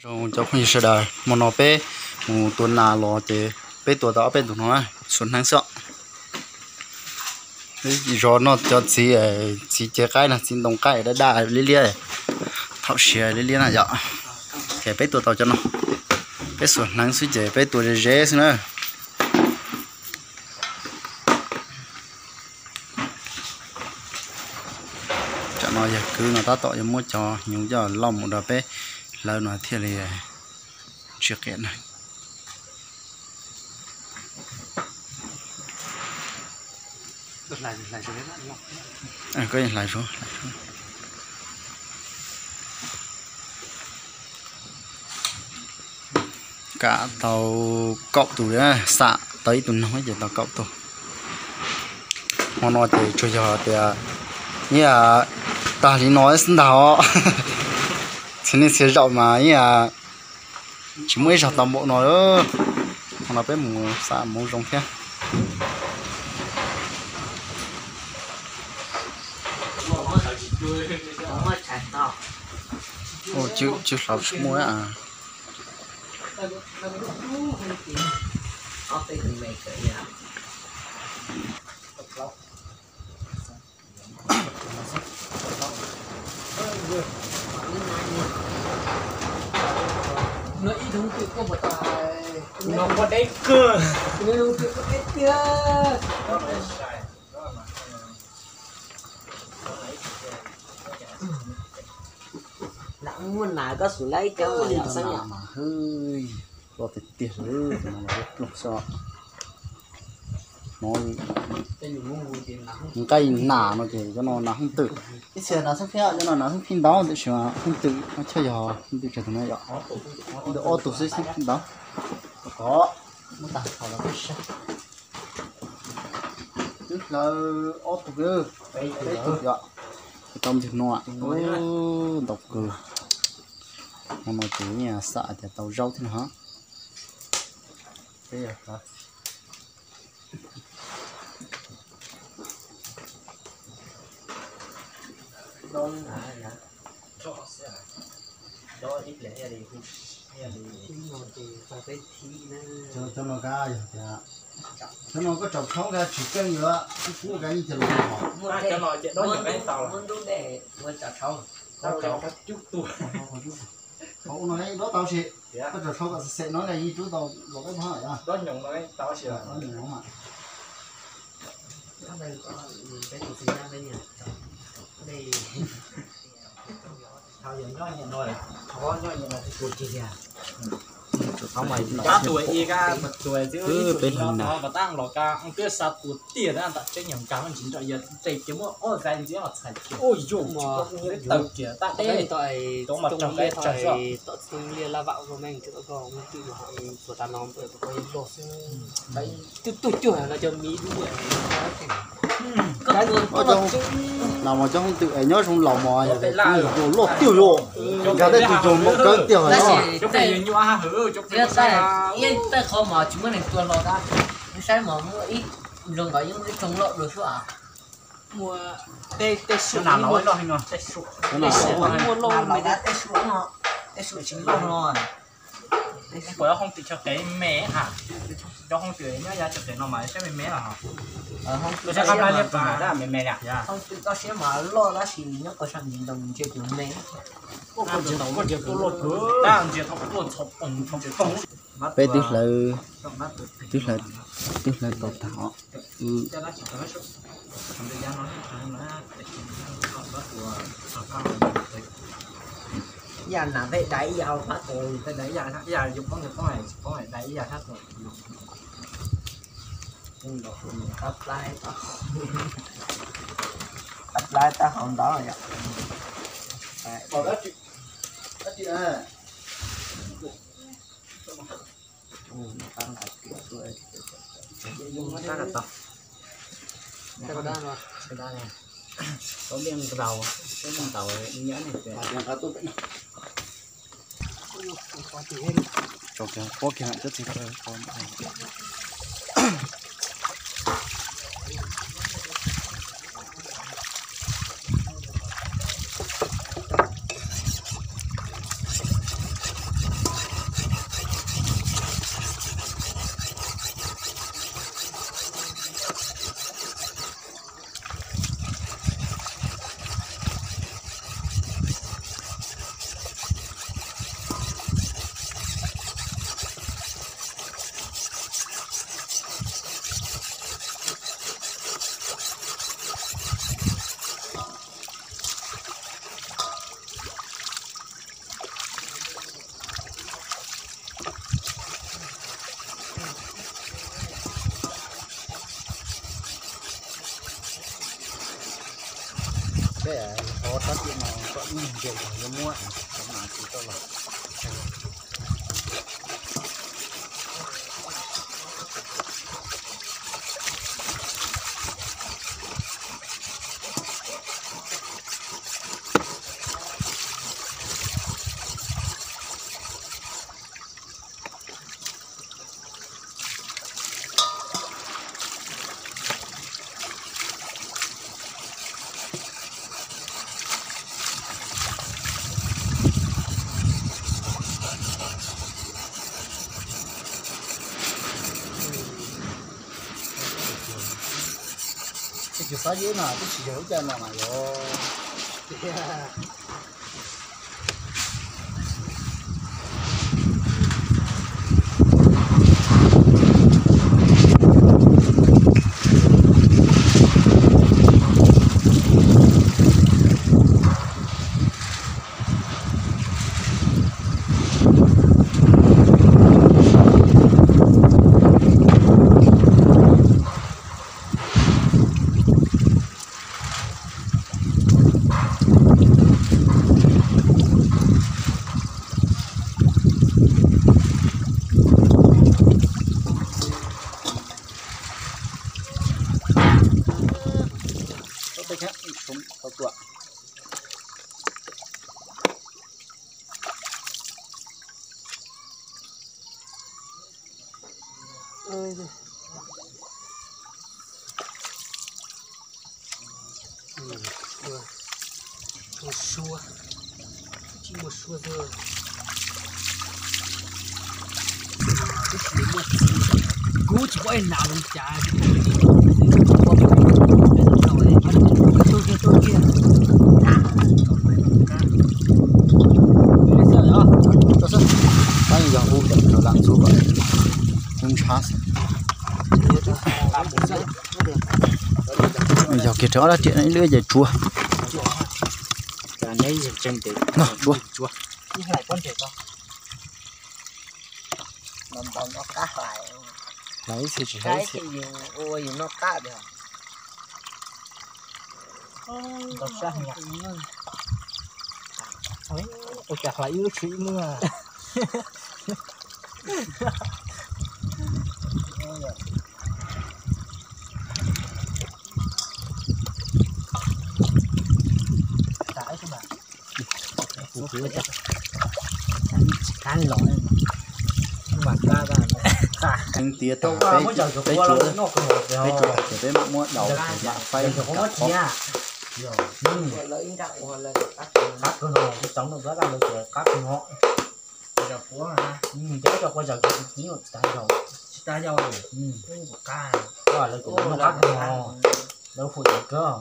Zoo cov phooj ywg sawv daws, hmo no peb mus tua nas los ces peb tua tau ob peb tus no na, xuas hneev xwb. Zov noj cov txiv, txiv ce qaib no, txiv ntoo qaib daj daj liab liab, thaum siav liab liab na yom. Ces peb tua tau cov no, peb xuas hneev xwb ces peb tua ze ze xwb na. Tam no yawg kwv no tab tom yuav muab cov hnyuv coj lauj mus rau peb hlawv no thiaj li tsis qias na. Kam tau kaum tus, xam tau ib tug noog ces tau kaum tus. Hmo no ces tsuas yog tias ib yam tag li no xwb ntag os. Txhia niaj txhia zaum mas ib yam tsis muaj ib zaug tau npaum no. Hmo no peb mus xam hmoov zoo thiab. Cw hlauv tsis muaj. Lam muaj nas koj xub laib cov mas yog xeeb mas hwj, loj tiag tiag li, tus no mas ploog xwb. Hnov nqaij nas no ces cov no nas hooj twm. Ib txhia nas xeeb pheej, cov no nas xeeb pheej ntau tiam sis mas hooj twm no choj yog hooj twm tsawg tus no yom. Ntawm ob tug xwb xeeb pheej ntau. Kom muab tag qhov los peb saib. Twb hlawv ob tug, peb tug yom. Tau ntwg no, ntau kawg. Hmo no ces xam tias tau zaub thiab no. Cov no koj tsaus tshoob koj tsis keej yuav kub kub koj yeej cia los. Ua no dob tau si, koj tsaus tshoob kom xem no yeej rub tau los peb pab yom. Peb hlawv nas. Tom txij liaj laj vam ua meej tsuas tas no tuaj tuaj cuag no cov miv dub. Nas mas cov hooj twm es nyob zoo laus mas yog tias kuj yog loj tiag yom, nkag tej tus yog npaum kawg tiag os. Yeej tej qhov mas tsis muaj neeg tua hlo tab, saib mas muaj ib zoo nkawd yeej muaj ib rooj loj dua xwb. Muaj tej, tej suam, muaj loj me, tej suam tsis loj no. Puas yog hooj twm chaw qev me ha? Cov hooj twm nyob yav chaw qev no mas saib me me los. Hooj twm toj siab mas loj tab sis nyob qhov sab ntsis ntoo ntsia tus me. Peb twb hlawv, twb hlawv, twb hlawv tau tag os. Yam nas peb dai ib yam pab tus, peb dai ib yam, ib yam yus poob nws poob, tsis poob dai ib yam sab tus. Qab plab, qab plab tab hau ntawd yom. Peb qhov rab riam no koj ib nce yuav muab cov nas tsis tau los. Tsis xav yus no twb tsis yog lub caij no mas yog. Ua suab, tsis muaj suab xwb. Kub tsis paub ib hnav li cas. Yog hu cov lam ntxuv kom hu ntshav xwb. Yog kiag rau ob rab riam ib lub ces tsuav. No tsuav. Hlais ib txhia tsis hlais ib txhia. Ua cas hlais ib lub tsis ib lub. Tias tag peb tsuav, peb tsuav ces peb mam muab daus mam faib kom qhov. Qab kawg no, qab kawg no. Cov ua zaws tsis tag yau, tsis tag yau. Lawv hu cov kawg.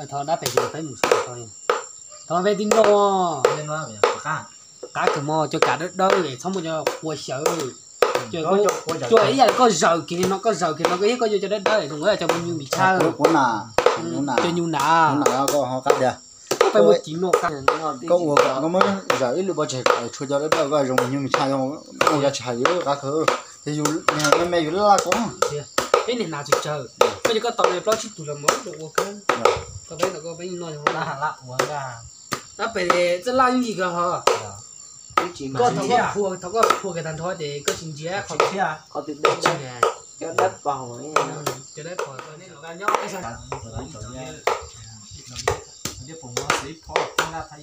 Thov dab pem peb mus, thov peb tib no. Qab kawg mog, cov kav dawb dawb txhob muaj cov qua xyaw. Cov ib yam koj zaws kiag li no, koj zaws kiag no koj thiab koj yuav cov dawb dawb zoo nkauj cov me nyuj me tshaj. Cov nyuj nas, koj ua kom koj muab zaws ib lwm pov tseg kom tshuav cov dawb dawb koj zoo me nyuj me tshaj, ua tsis hais yus qab kawg. Yus me me yus laj laj koj. Peb niag nas tsis tsawg, koj cov koj tau plaub tsib tug los mus rau ua kawg. Koj peb ntawm koj peb noj. Dab pem txoj laj yeej yig kawg hos. Koj thaum koj phua, thaum koj phua kiag tag nrho ces koj tsis ntsia qhov twg. Cov dawb pom, nej los nyob ib sab. Ib phom na, ib phom na, ib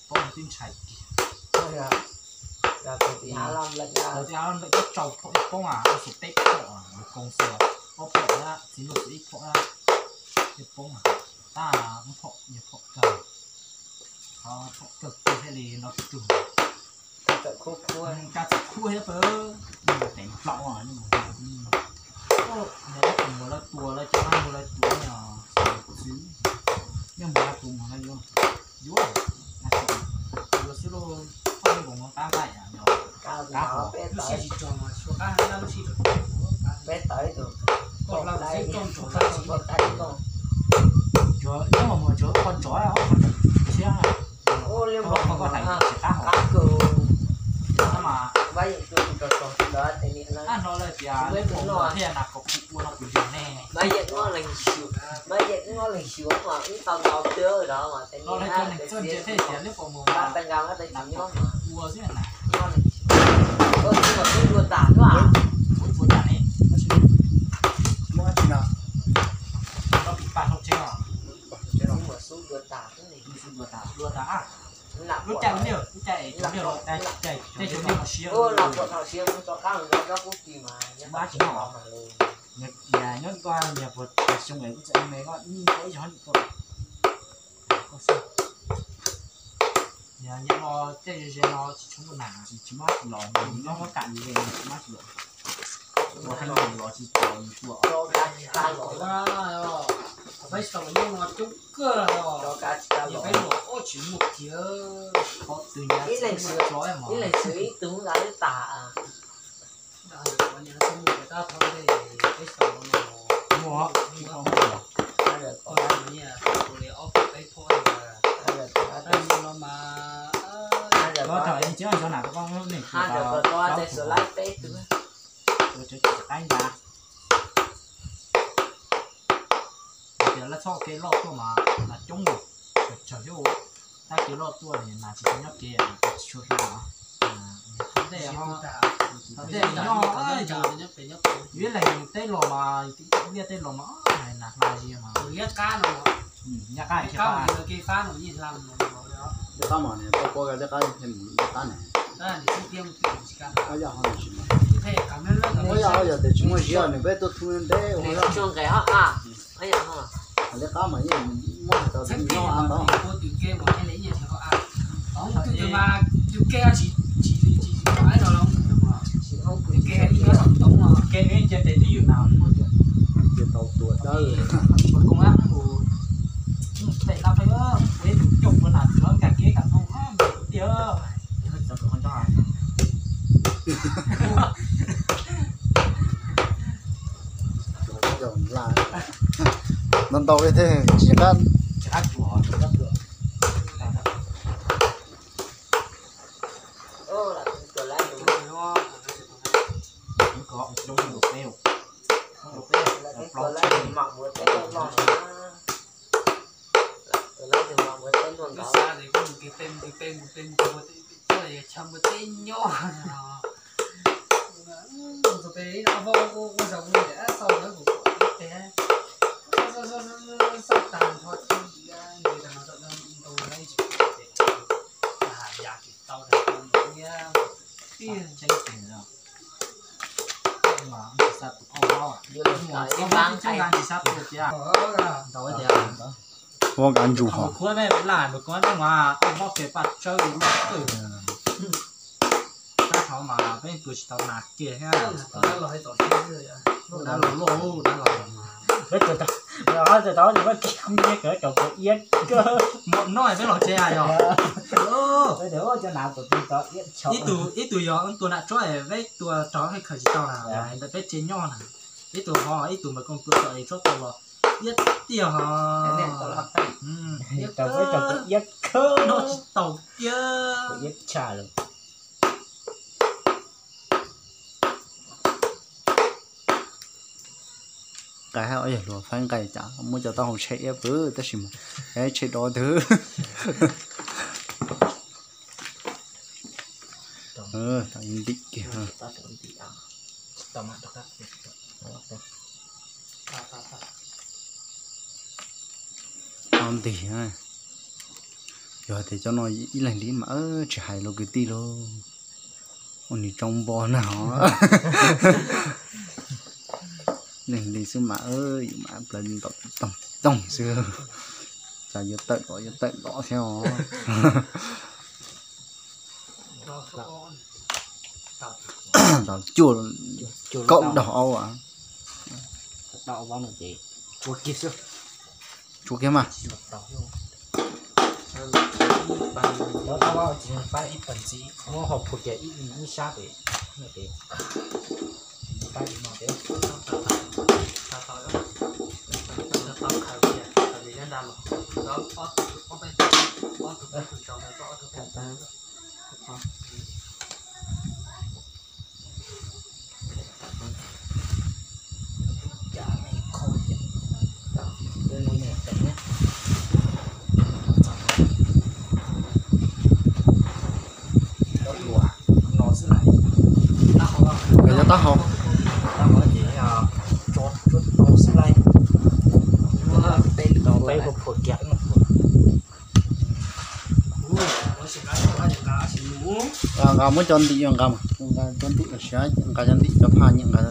phom na, ib phom na, ib phom na, tab phom, ib phom kawg, phom kawg thiaj li no tug. Kab txawm khuab thiab pab, teev plaub, mus lawv tua lawv cov mus lawv tua, xwb, yog mus lawv tua mus lawv yuav, yuav, yuav xwb lauj, koj mus qab nqaij, qab hov, lub sij tsis tso mas tshuav qab, lub sij tso, peb tawm ib tug, koj hla mus xwb koj mus tso qab tsis, nyob mas mus tso koj tsov, tshiab, koj hlais tsis qab hov, mas, Thiaj nas kom kuv ua no kuv yog ne. Mas yeej ob leeg xyuas, mas yeej ob leeg xyuas mas ib tau ntau twg los mas tej no txoj ntse thiaj tias lub qos mus mas nas kom kuv ua xwb na. Ua xwb mas kuv ua tas xwb. Kuv ua tas ne. Muab tsis no. Koj pis paj hauv tsev os. Xub ua tas, xub ua tas, ua tas. Lub caij liaj, lub caij es cov liaj los, caij cov liaj los siav, los thaum siav mus rov qab los nrog kub ti mas nyob tsis noj. Nyob koj niag puas xyoo es kuj txawm me koj ib zaug ib zaug tuaj. Nyob no tej ze ze no tsis tshua muaj nas, tsis muaj los, nyob muab kam ze tsis muaj los. Ua hab los tsis tau tua. Peb xaus nyob no coob kawg os. Peb los ob tsis muaj kiag. Ib leeg xwb ib tug ntawd tas. Muaj, muaj. Ob peb phob no mas, los thaum ntsis cov nas koj neeg tus tau, tus tau qaib ntag. Tias lawv txhob ua kev loj tuaj mas nas coob, tsawg xyov tab kev loj tuaj nas tsis tau nyob kev, tsis tshua hla. Thov ntej, thov ntej nyob, yus ib leeg yus teb los mas, liaj teb los mas nas hla li mas. Liab qab no, liab qab, liab qab mas, liab qab ne. Yog tias tsis muaj ziab nws peb tuaj thub ntev ua liab qab mas yeej muab hais tau nyob av ntau. Ces tau tua dawb. Peb tus coj ua nas txog nkag kev kam ntoo tiag. Ntau ntau li thiab tsis qab. Ua nkav ntsug hos. Tab thov mas peb tua tsis tau nas kiag thiab. Dab los loj, dab los. Peb tua tau, tua tau, tua tau, tua tau, tua iab. No peb los tsev yog. Ib tug yog tua nas tsob, peb tua rau peb khaws tsis tau na, ntawm peb tsev nyob na. Ib tug ho, ib tug mas koom tua tau es tsob tau los iab tiag hos. Iab khawb, noj tsis tau kiag. Nqaij hab ob yawg hluas faib nqaij cas muab cov taub hau tshem iab pw tab sis mas tshem dov twg. Ntim kiag. Ntim, yog tias cov no ib leeg li mas tsis hais los kwv tij lauj. Ua nws tsoo npo na hos. Leej li xwb mas yus mas plawv ntaus toog toog xwb. Cas yuav tawm los yuav tawm los thiab os. Tau cuaj, kaum daug aub as. Tsuav kiag mas. Muab hau phua kiag ib sab pem. Taub hau. Nqa muab cov ntim, nqa, nqa cov ntim los siav, nqa cov ntim cov phaj nyiam nqa.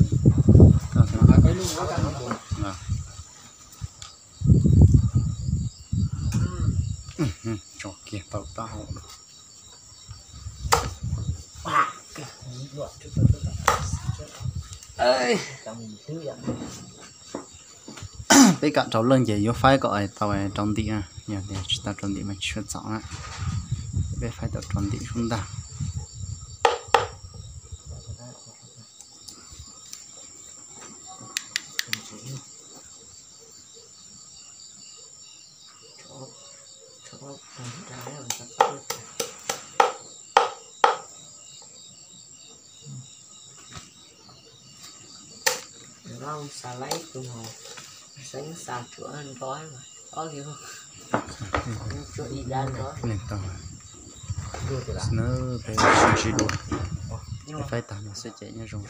Tso kiag tau taub hau. Peb kam rau leej ces yuav faib kom tau rau ntim, yog tias tsis tau rau ntim mas tsis txaus na. Peb faib tau rau ntim sub ntag. Peb sib ntsib dua, faib tag no xwb ces nyob zoo.